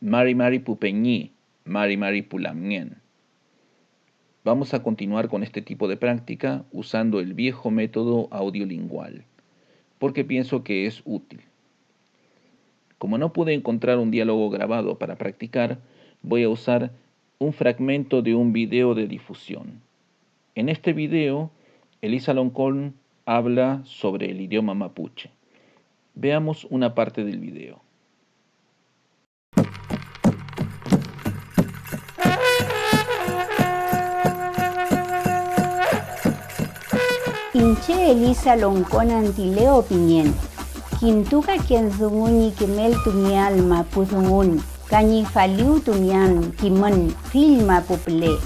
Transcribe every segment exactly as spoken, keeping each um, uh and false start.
Mari mari pu peñi, mari mari pu lamngen. Vamos a continuar con este tipo de práctica usando el viejo método audiolingual, porque pienso que es útil. Como no pude encontrar un diálogo grabado para practicar, voy a usar un fragmento de un video de difusión. En este video, Elisa Loncón habla sobre el idioma mapuche. Veamos una parte del video. Iñche Elisa Loncón Antileo pingen. Kintukaken dungu ñi kimeltungeael mapu dungun ka ñi faliwtungeael kimün fill mapu püle.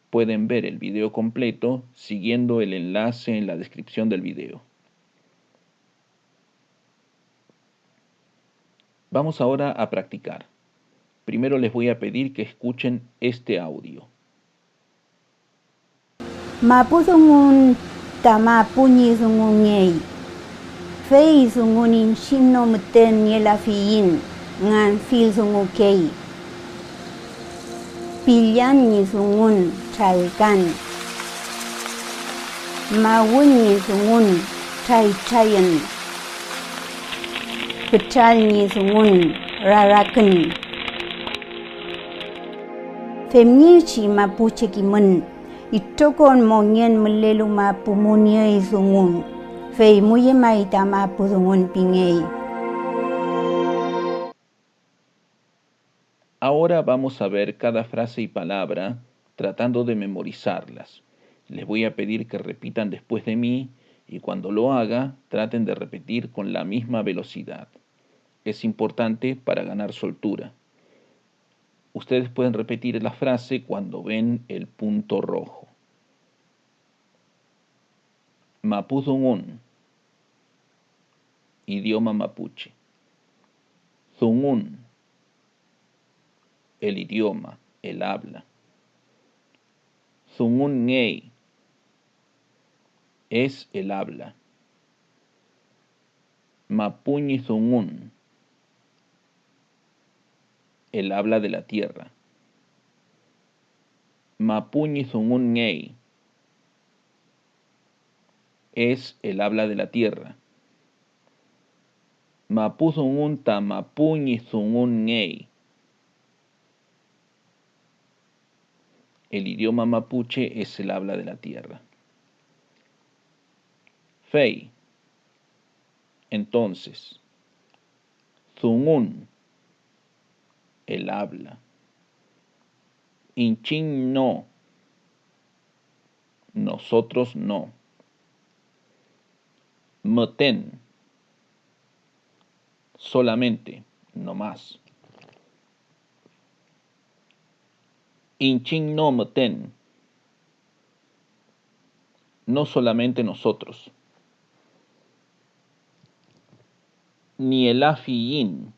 Pueden ver el video completo siguiendo el enlace en la descripción del video. Vamos ahora a practicar. Primero les voy a pedir que escuchen este audio. Mapu dungun ta mapu ñi dungungey, fey dungun iñchiñ no müten nielafiyiñ, nganfil dungukey. Pillan ñi dungun trarkan, mawün ñi dungun traytrayün, kütral ñi dungun rarakün. Femngechi mapuche kimün, itrokom mongen mülelu mapu moniey dungun, fey mu llemay ta mapu dungun pingey. Ahora vamos a ver cada frase y palabra tratando de memorizarlas. Les voy a pedir que repitan después de mí y cuando lo haga, traten de repetir con la misma velocidad. Es importante para ganar soltura. Ustedes pueden repetir la frase cuando ven el punto rojo. Mapu dungun, idioma mapuche. Dungun, el idioma, el habla. Dungunngey, es el habla. Mapu ñi dungun, el habla de la tierra. Mapu ñi dungunngey, es el habla de la tierra. Mapu dungun ta mapu ñi dungunngey. El idioma mapuche es el habla de la tierra. Fey, entonces, dungun, el habla. Iñchiñ no, nosotros no. Müten, solamente, no más. Iñchiñ no müten, no solamente nosotros. Nielafiyiñ,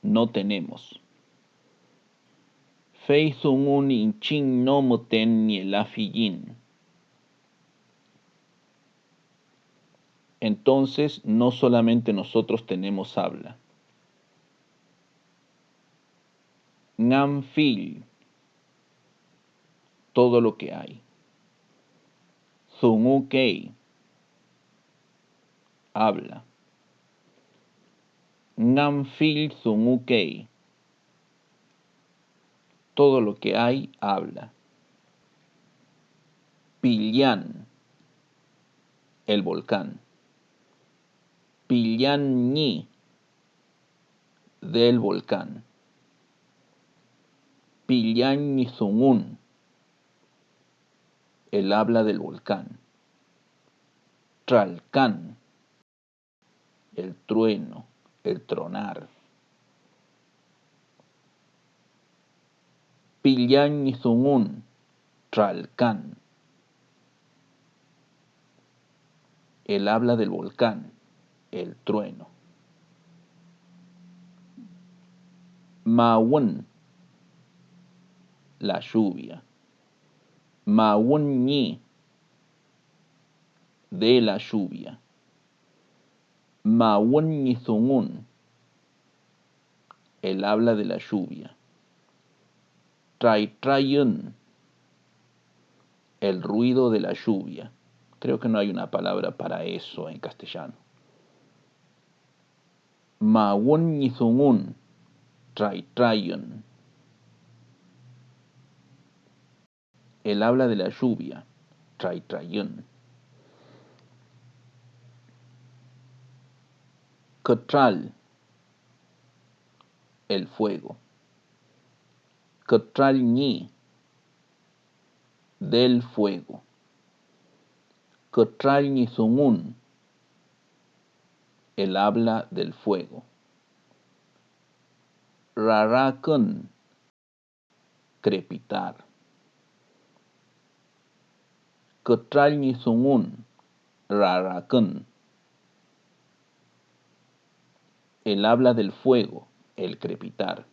no tenemos. Fey dungun iñchiñ no müten nielafiyiñ. Entonces, no solamente nosotros tenemos habla. Nganfill, todo lo que hay. Dungukey, habla. Nganfill dungukey, todo lo que hay, habla. Pillan, el volcán. Pillan ñi, del volcán. Pillan ñi dungun, el habla del volcán. Tralkan, el trueno, el tronar. Pillan ñi dungun, tralkan. El habla del volcán, el trueno. Mawün, la lluvia. Mawün ñi, de la lluvia. Mawün ñi dungun, el habla de la lluvia. Traytrayün, el ruido de la lluvia. Creo que no hay una palabra para eso en castellano. Mawün ñi dungun, traytrayün. El habla de la lluvia, traytrayün. Kütral, el fuego. Kütral ñi, del fuego. Kütral ñi dungun, el habla del fuego. Rarakün, crepitar. Kütral ñi dungun, rarakün. El habla del fuego, el crepitar.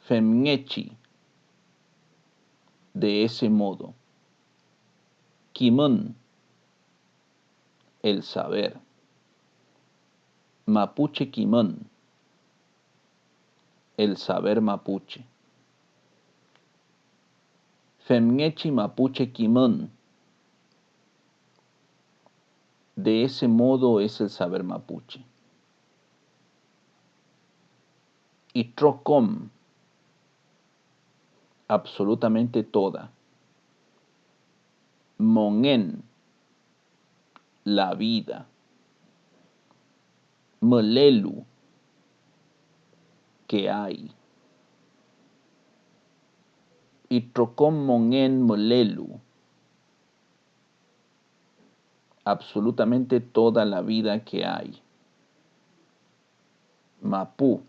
Femngechi, de ese modo. Kimün, el saber. Mapuche kimün, el saber mapuche. Femngechi mapuche kimün, de ese modo es el saber mapuche. Itrokom, absolutamente toda. Mongen, la vida. Mülelu, que hay. Itrokom mongen mülelu, absolutamente toda la vida que hay. Mapu,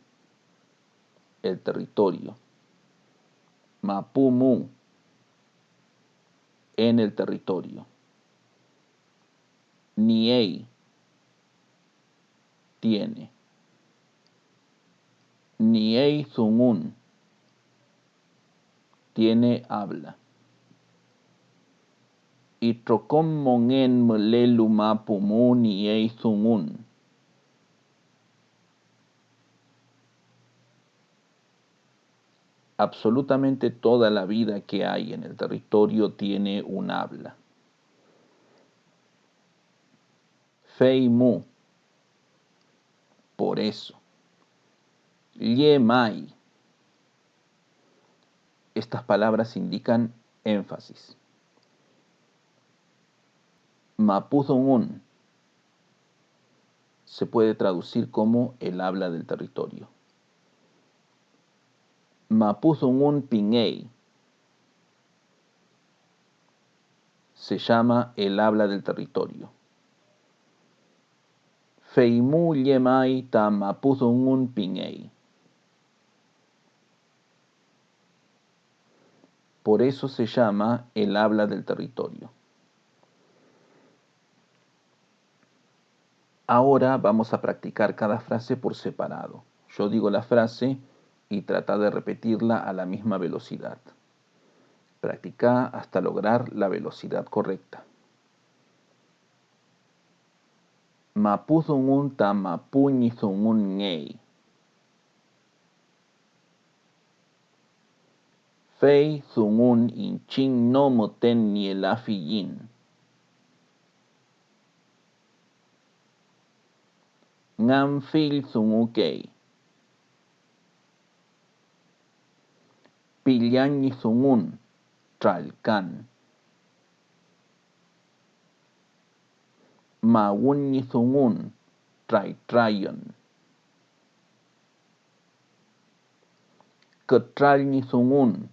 el territorio. Mapumu, en el territorio. Niey, tiene. Niey dungun, tiene habla. Itrokom mongen mülelu mapumu niey dungun. Absolutamente toda la vida que hay en el territorio tiene un habla. Fey mu, por eso. Lle may. Estas palabras indican énfasis. Mapudungun se puede traducir como el habla del territorio. Mapudungun pingey se llama el habla del territorio. Feymu llemay ta mapudungun pingey. Por eso se llama el habla del territorio. Ahora vamos a practicar cada frase por separado. Yo digo la frase y trata de repetirla a la misma velocidad. Practica hasta lograr la velocidad correcta. Mapudungun ta mapu ñi dungunngey. Fey dungun iñchiñ no müten nielafiyiñ. Nganfill dungukey. Pillan ñi dungun, trallkan. Mawün ñi dungun, traytrayün. Kütral ñi dungun,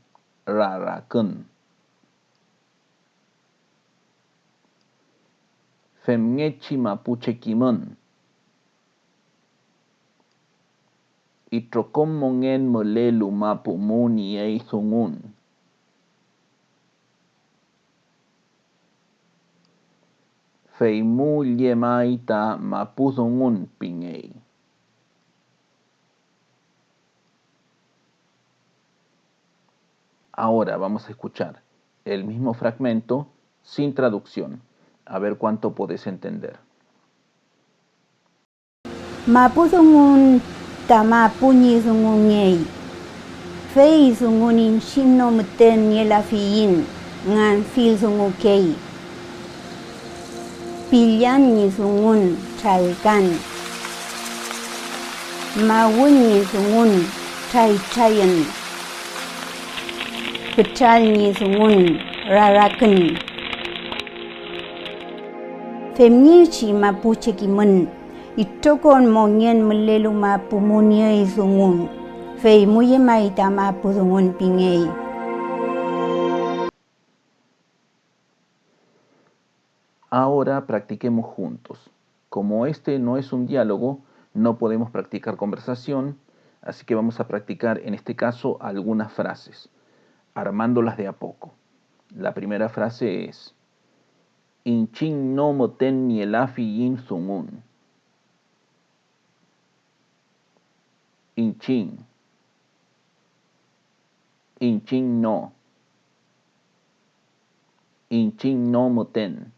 rarakün. Femngechi mapuche kimün. Itrokom mongen mülelu mapu mu niey dungun. Feymu llemay ta mapudungun pingey. Ahora vamos a escuchar el mismo fragmento sin traducción. A ver cuánto podés entender. Mapudungun ta mapu ñi dungungey, fey dungun iñchiñ no müten nielafiyiñ, nganfil dungukey. Pillan ñi dungun trarkan, mawün ñi dungun traytrayün, kütral ñi dungun rarakün. Femngechi mapuche kimün, itrokom mongen mülelu mapu mu niey dungun, fey mu llemay ta mapudungun pingey. Ahora practiquemos juntos. Como este no es un diálogo, no podemos practicar conversación, así que vamos a practicar en este caso algunas frases, armándolas de a poco. La primera frase es: Iñchiñ no müten nielafiyiñ dungun. Iñchiñ. Iñchiñ no. Iñchiñ no müten.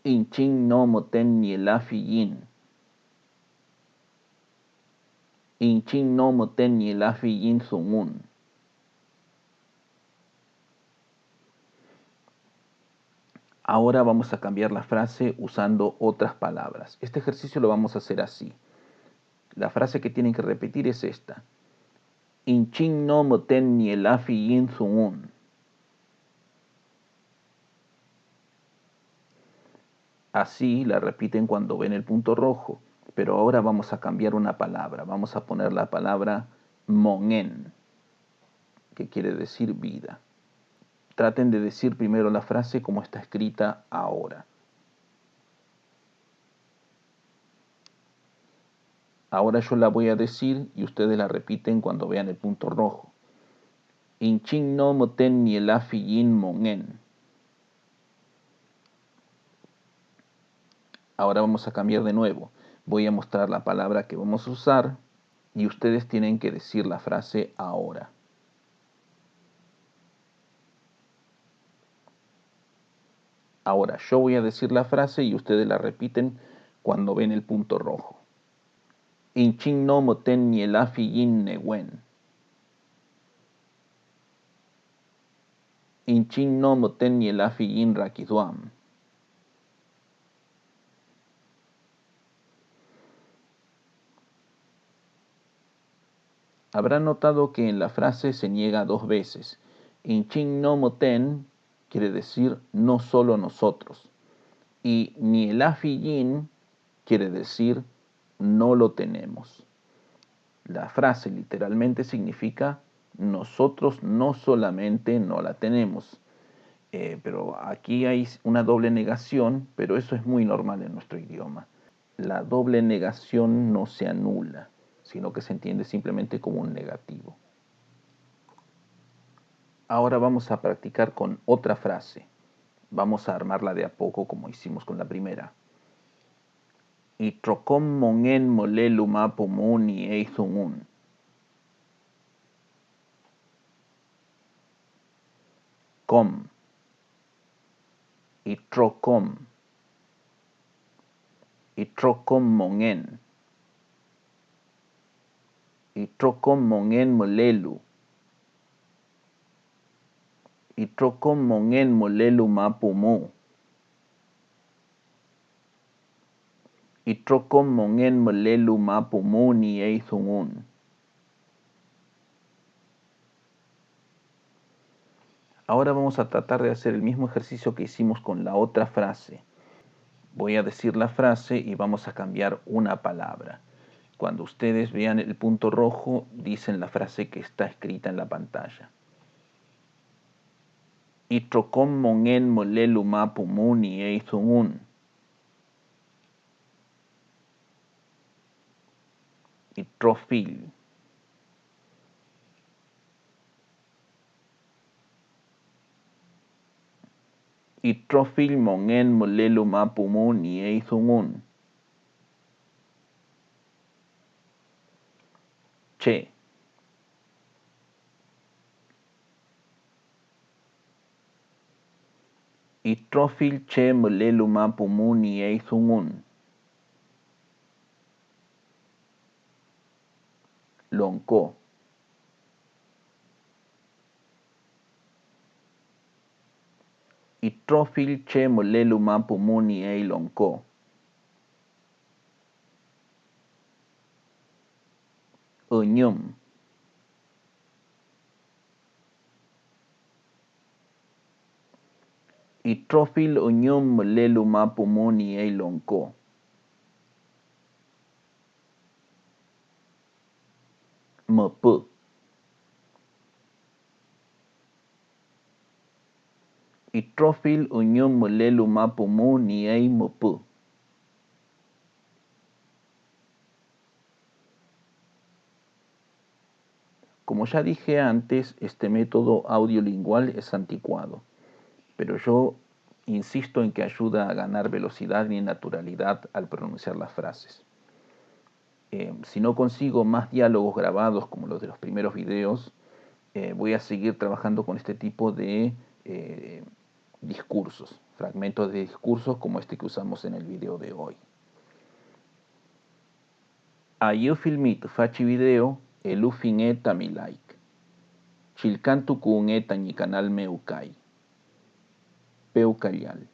Iñchiñ no müten nielafiyiñ. Iñchiñ no müten nielafiyiñ dungun. Ahora vamos a cambiar la frase usando otras palabras. Este ejercicio lo vamos a hacer así. La frase que tienen que repetir es esta. Iñchiñ no müten nielafiyiñ dungun. Así la repiten cuando ven el punto rojo, pero ahora vamos a cambiar una palabra. Vamos a poner la palabra mongen, que quiere decir vida. Traten de decir primero la frase como está escrita ahora. Ahora yo la voy a decir y ustedes la repiten cuando vean el punto rojo. Iñchiñ no müten nielafiyiñ mongen. Ahora vamos a cambiar de nuevo. Voy a mostrar la palabra que vamos a usar y ustedes tienen que decir la frase ahora. Ahora yo voy a decir la frase y ustedes la repiten cuando ven el punto rojo. Iñchiñ no müten nielafiyiñ newen. Iñchiñ no müten nielafiyiñ rakiduam. Habrán notado que en la frase se niega dos veces. Iñchiñ no müten quiere decir no solo nosotros. Y nielafiyiñ quiere decir no lo tenemos. La frase literalmente significa nosotros no solamente no la tenemos. Eh, pero aquí hay una doble negación, pero eso es muy normal en nuestro idioma. La doble negación no se anula, sino que se entiende simplemente como un negativo. Ahora vamos a practicar con otra frase. Vamos a armarla de a poco como hicimos con la primera. Itrokom mongen mülelu mapu mu niey dungun. Kom. Itrokom. Itrokom mongen. Itrokom mongen mülelu. Itrokom mongen mülelu mapu mu. Itrokom mongen mülelu mapu mu niey dungun. Ahora vamos a tratar de hacer el mismo ejercicio que hicimos con la otra frase. Voy a decir la frase y vamos a cambiar una palabra. Cuando ustedes vean el punto rojo, dicen la frase que está escrita en la pantalla. Itrokom mongen mülelu mapu mu niey dungun. Itrofill. Itrofill mongen mülelu mapu mu niey dungun. Che. Itrofill che mülelu mapu mu niey dungun. Longko. Itrofill che mülelu mapu mu niey longko. Üñüm. Itrofill üñüm mülelu mapu mu niey longko. Müpü. Itrofill üñüm mülelu mapu mu niey müpü. Como ya dije antes, este método audiolingual es anticuado, pero yo insisto en que ayuda a ganar velocidad y naturalidad al pronunciar las frases. Eh, si no consigo más diálogos grabados como los de los primeros videos, eh, voy a seguir trabajando con este tipo de, eh, discursos, fragmentos de discursos como este que usamos en el video de hoy. Ayüfilmi tüfachi video, elufinge tami like. Chillkantukunge tañi kanal mew kay. Pewkallal.